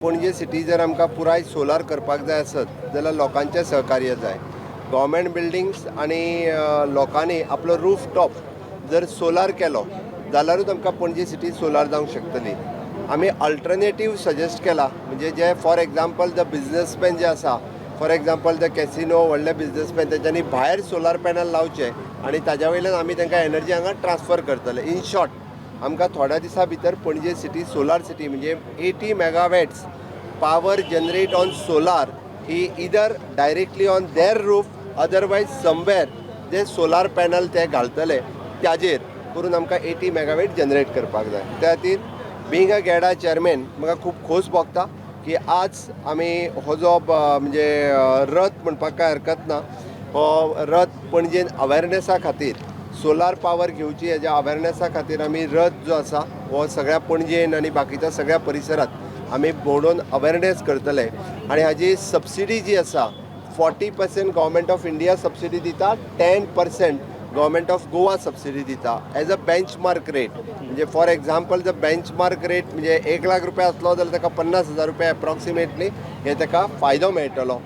Panaji city जर आमकां पुराय सोलार करपाक जाय आसत जाल्यार लोकांचें सहकार्य जाय. गव्हर्मेंट बिल्डिंग्स आनी लोकांनी आपलो रूफ टॉप जर सोलार केलो जाल्यारूच आमकां पणजे सिटी सोलार जावंक शकतली. आमी अल्टरनेटीव सजेस्ट केला, म्हणजे J for example the businessman जे आसा, फॉर एग्जाम्पल the casino, व्हडले बिजनसमॅन, तेंच्यांनी भायर सोलार पॅनल लावचे आनी ताज्या वयल्यान आमी तांकां एनर्जी हांगा ट्रान्सफर करतले. इन शॉर्ट, आमकां थोड्या दिसां भितर पणजे सिटी सोलार सिटी, म्हणजे 80 megawatts power generate on solar he either directly on their roof, otherwise somewhere J solar panel ते घालतले ताजेर करून आमकां 80 मेगावॅट जनरेट करपाक जाय. त्या खातीर बिंग अ गेडा चॅरमॅन म्हाका खूब खोस भोगता की आज आमी हो जो म्हणजे रथ म्हणपाक कांय हरकत ना, हो रथ पणजेन अवेरनेसा खातीर, सोलार पावर घेवची हेज्या अवेरनेसा खातीर आमी रथ जो आसा हो सगळ्या पणजेन आनी बाकीच्या सगळ्या परिसरात आमी भोंवडोवन अवेरनेस करतले. आनी हाजी सबसिडी जी आसा, 40% Government of India subsidy दिता, 10% गव्हर्मेंट ऑफ गोवा सबसिडी दिता एज अ बेंचमार्क रेट. म्हणजे फॉर एग्जाम्पल, जर बेंचमार्क रेट म्हणजे 1 लाख रुपया आसलो जाल्यार ताका 50,000 रुपया एप्रॉक्सिमेटली हे ताका फायदो मेळटलो.